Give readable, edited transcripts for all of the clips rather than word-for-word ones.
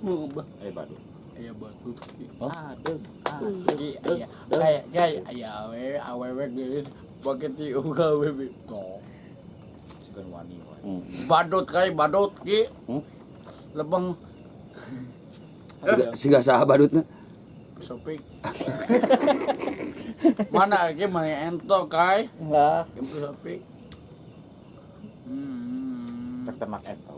Eh badut. Aya badut. Aduh. Aya kayak kayak aya awewe awewe geulis pake ti uga awewe. Toh. Sugan wani wae. Badut kayak badut ki. Lebeng Siga saha badutna? Sopik. Mana ki mana ento kai? Enggak. Itu Sopik. Ternak ento.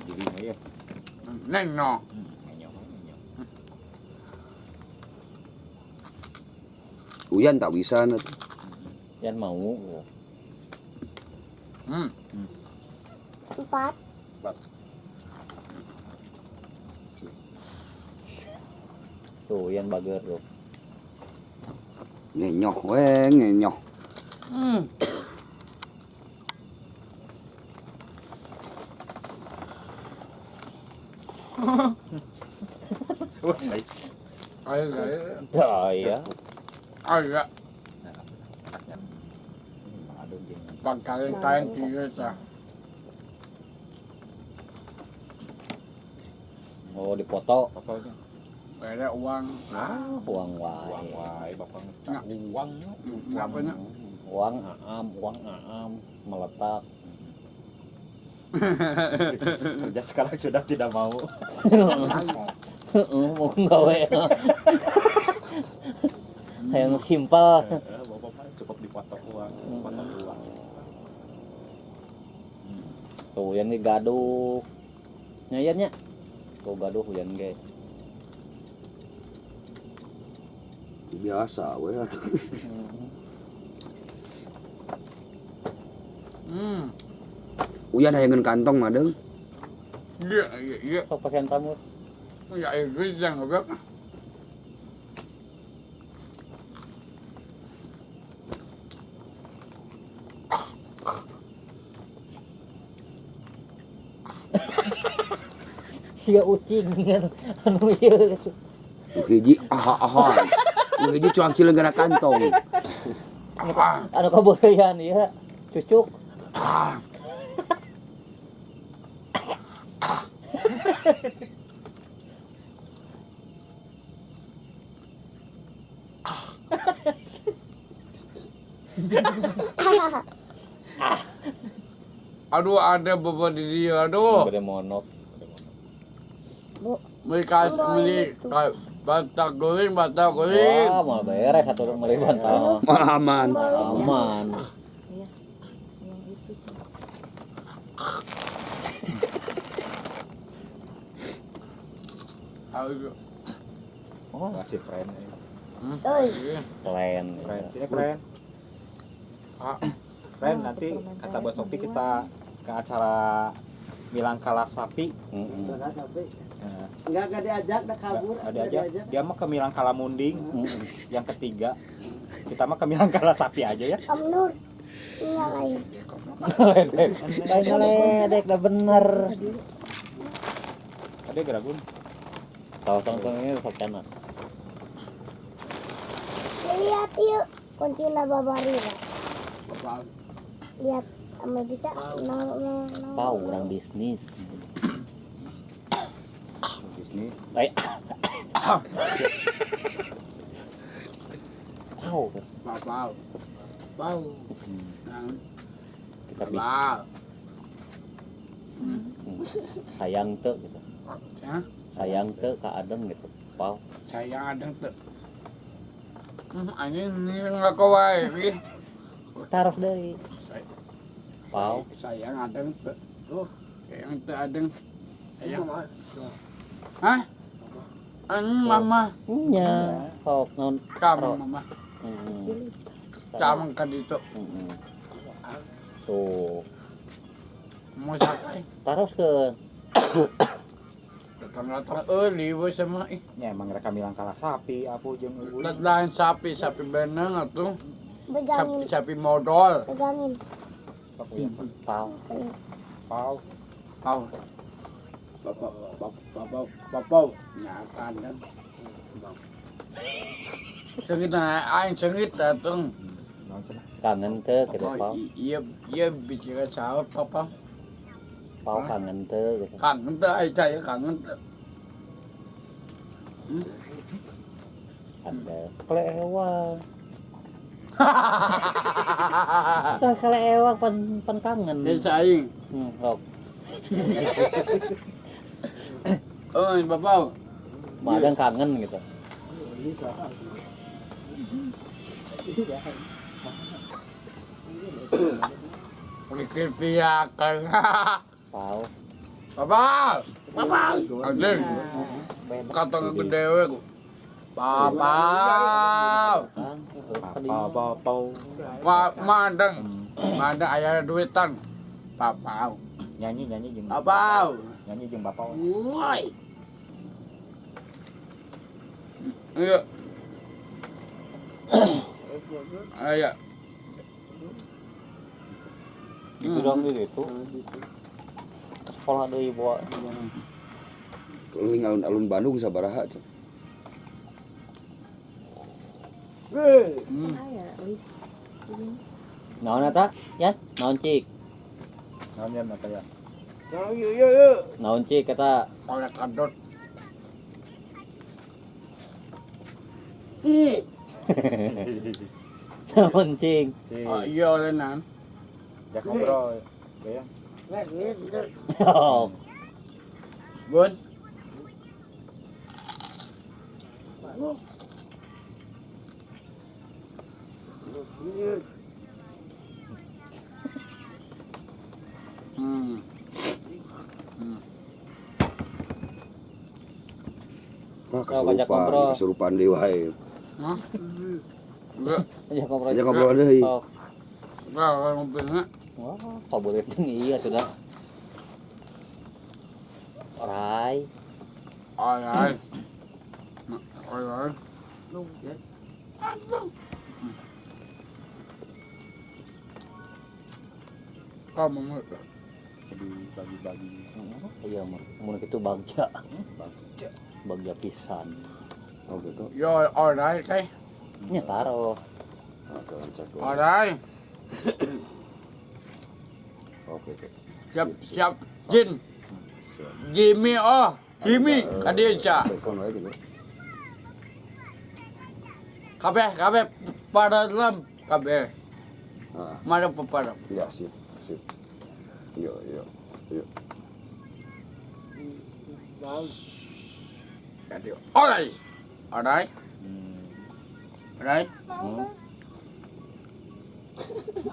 Dirinya ya. Neng no. Uyan tak bisa atuh. Yan mau. 4. Tuh, Yan bager tuh. Ngenyoh we, ngenyoh. Ayo, ayo. Daya. Ayo. Pangkalin kain tiga sah. Oh, dipoto. Fotonya. Beda uang. Ah, uang wae. Uang wae, bapak uang. Ngapanya? Uang aam meletak. Kerja sekarang sudah tidak mau. Mau gawe. Hayang simpel. Bapak mah cukup dipoto uang, foto uang. Tuh yang ini gaduh. Nyayannya. Tuh gaduh hujan ge. Biasa we atuh. Uyan hayangeun kantong mah deung. Iya, iya, iya. Sok pasien tamu. Ya itu yang goblok. Sia ucing kan anu ieu. Hiji aha-aha. Hiji cuang cileung kana kantong. Anu kaborean ieu cucuk. Aduh ada bapak di dia aduh. Bade monok. Mereka beli bantal guling, bantal guling. Wah, mau beres satu beli bantal. Malah aman. Aman. Aduh. Oh, Kasih keren. Keren. Keren, sini keren. Keren, nanti kata Bos Sopi kita ke acara Milangkala Sapi. Enggak diajak, dah kabur. Enggak diajak. Dia mah ke Milangkala Munding. Yang ketiga. Kita mah ke Milangkala Sapi aja ya. Om Nur nyalain. Ledek. Lain ledek dah bener. Ada geragun. Tahu tongtong ini sokana. Lihat yuk, kuncinya babarira. Lihat, sama bisa Pau orang bisnis. Bisnis. Baik. Pau. Pau. Pau. Kita bisa. Sayang tuh gitu. Hah? Sayang tuh ke Adem gitu. Pau. Sayang Adem tuh. Anjing ini nggak kawai. Taruh deh. Pau. Sayang Adem tuh. Oh, sayang tuh Adem. Sayang. Hah? Anjing mama. Iya. Sok non. Kamu mama. Kamu kan itu. Tuh. Mau sakai. Taruh ke. Datang-datang liwe sama ih. Ya emang mereka bilang kalah sapi, aku jeung ibu. Lain sapi, sapi beneng atuh. Sapi, sapi modal. Pegangin. Pau. Pau. Pau. Bapak, bapak, bapak, nyakan kan. Sengit aing sengit atuh. Naon cenah? Kangen teu gitu, Oh, Pau. iya iya bicara sahur papa. Pau kangen teu gitu. Kangen teh ai saya kangen teh. Ada kelewang. Tah kelewang pan pan kangen. Jadi saing. Sok. Oh, bapak. Madang kangen gitu. Pikir piakan. Pau. Bapak. Bapak. Anjing. Beda. Katong gede we ku. Bapak. Kan, Pau pau pau. Pak madang. Madang aya duitan. Bapak. Nyanyi nyanyi jeung Bapak. Nyanyi jeung bapak. Woi. Iya. Ayo. Di gudang gitu. Sekolah deui bawa. Keliling alun-alun Bandung sabaraha cenah. Naon eta? Yan, naon cik? Naon yan apa ya? Naon cik eta? Oleh kadot. Naon cik? Oh, iya oleh nan. Jak ngobrol. Ya. Oh, Bun. Wah, Oh, banyak kesurupan, ngobrol. kesurupan deui wae. Hah? Enggak, ya ngobrol. Ajak ngobrol deui. Sok. enggak ngobrolnya. Wah, kok boleh iya sudah. Orai. Alright. Alright. Kamu mau Jadi bagi-bagi. Iya, mun kitu bagja. Bagja pisan. Oh gitu. Yo, alright, teh. Nya taro. Oke, lancar. Alright. Oke, oke. Siap, siap. Jin. Jimmy, oh, Jimmy, kadieca. Telepon wae gitu. Kabeh, kabeh pada dalam kabeh. Ah. Mana pepadam? Ya, sip, sip. Yo, yo, yo. Jadi, alright. Alright. Alright.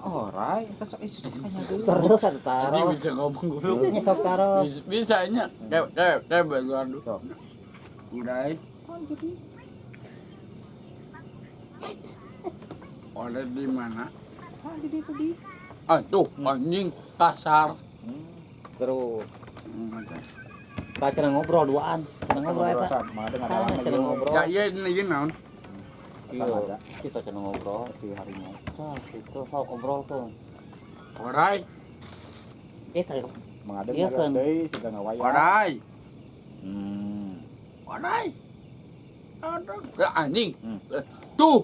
Orai, eta sok isu tanya deui. Terus atuh Jadi taro. bisa ngomong dulu. Nya sok taro. Bisanya. Kayak kayak kayak baguan dulu. Sok. Udah. Oleh di mana? Ah, tuh anjing kasar. Terus. Tah cenah ngobrol duaan. Cenah ngobrol eta. Mah ada Tah ngadalang cenah ngobrol. Ya iya ini ini naon? Iya, kita cenah ngobrol si harimau. Tah situ sok ngobrol tuh. Orai, Eh, tadi Mengadeng Iya, kan. deui siga ngawaya. orai, Hmm. orai. Aduh, ya, anjing. Tuh.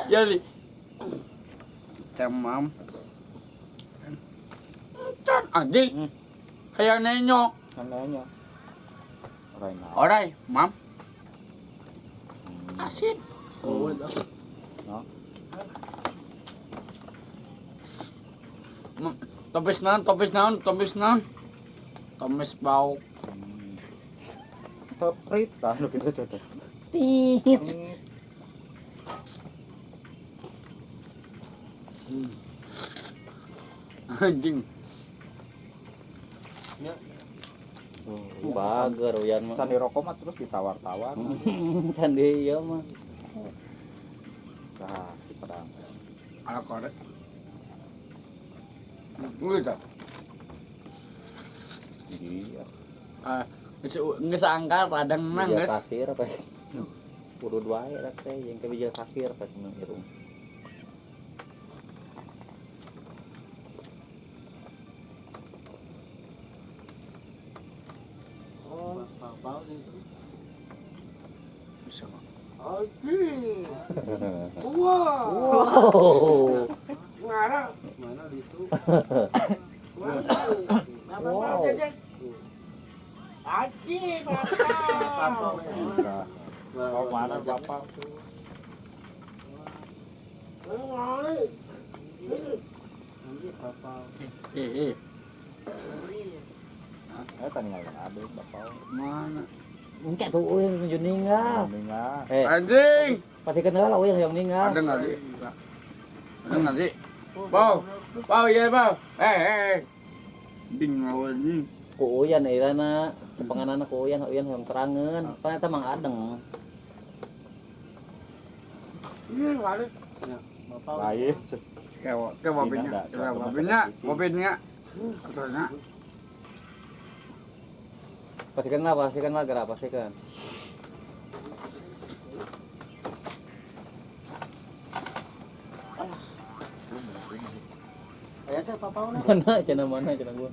Jadi temam. Can anjing. Hayang nenyok. Nanya. Orai nah. Orai, mam. Asin. Oh, No. Topis naon, topis naon, topis naon. Tomis bau. Teprit tah nu kitu teh. Tit. Anjing. Bager uyan mah. Can dirokok mah terus ditawar-tawar. Can deui ieu mah. Tah, si pedang. Ala korek. Gitu. Iya. Ah, geus angkat padang nang Bijil geus. pasir apa? Urut wae lah teh jeung ke bijil pasir pas nu irung. Bisa. Anjing. Wah. Wow. Ngarang. Mana di itu? Wow. Anjing, mantap. Oh, mana bapak? Eh, eh, Eh, tadi nggak ada bapak. mana? Engke tuh euy nuju ninggal. Ninggal. Eh, Anjing. pasti kenal lah euy yang ninggal. Ada nggak sih? Ada nggak sih? Bau, bau ya bau. Eh, eh, eh. Ding ngawal anjing. Ku uyan irana, tepanganana ku uyan, uyan yang terangeun. Pan eta Mang Adeng. Iya, ada. Lain. Kayak ke babinya, ke babinya, babinya. Ataunya Pasti kenal gerak pasti kan. Aya teh papauna. Mana cenah gua.